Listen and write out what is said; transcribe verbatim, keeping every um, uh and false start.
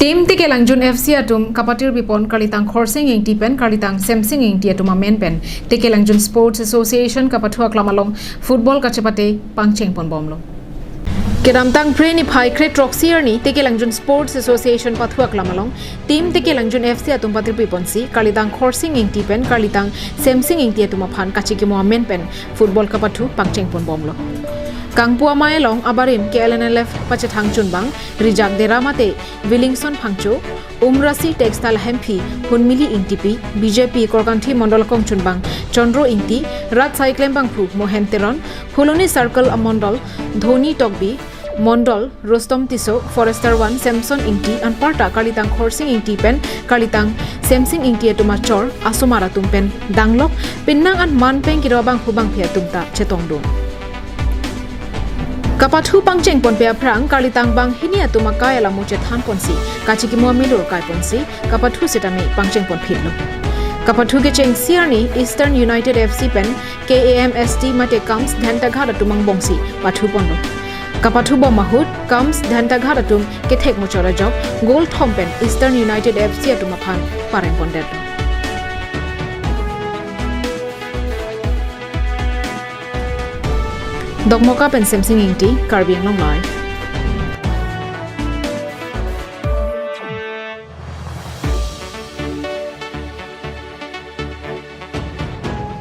Team Tekelangjun F C atum kapatirpi pon karlitang Khorsing Ingti pen karlitang Semsing Ingti atum amen pen Tekelangjun Sports Association kapathu aklam along football kachepate pangcheng pon bomlo. Kedamtang Phre niphai kre throksi arni Tekelangjun Sports Association pathu aklam along Team Tekelangjun F C atum patirpi ponsi karlitang Khorsing Ingti pen karlitang Semsing Ingti atum aphan kachikimo amen pen football kapathu pangcheng pon bomlo. Kangpu amei along abarim K L N L F pachethang chunbang Rijak Dera mate Willingson Phangcho, Umrasi Textile Hemphi Hunmili Ingtipi, B J P Korkanthi Mondol kongchunbang Chondro Ingti, Rat Saiklem Bangphu Mohen Teron, Phuloni Circle Amondol Dhoni Tokbi, Mondol Rustom Tisso, Forester one Samson Ingti, anparta karlitang Khorsing Ingti pen karlitang Semsing Ingti atum achor asomar atum pen danglok pinnang an man pen kedo abangphu bangphi atum ta chetongdun. Kapathu pangcheng ponpe aphrang karlitang banghini atum akai alamo chethan ponsi kachikimo amilur kai ponsi kapathu sitame pangcheng ponphitlo. Kapathu kechengsi arni Eastern United F C pen K A M S T mate Kams Dhentaghat atum angbongsi pathu ponlo. Kapathu bom ahut Kams Dhentaghat atum kethek muchot ajok goal thom pen Eastern United F C atum aphan pareng pondetlo. Dokmoka pen Semsing Ingti, Karbi Anglong Live.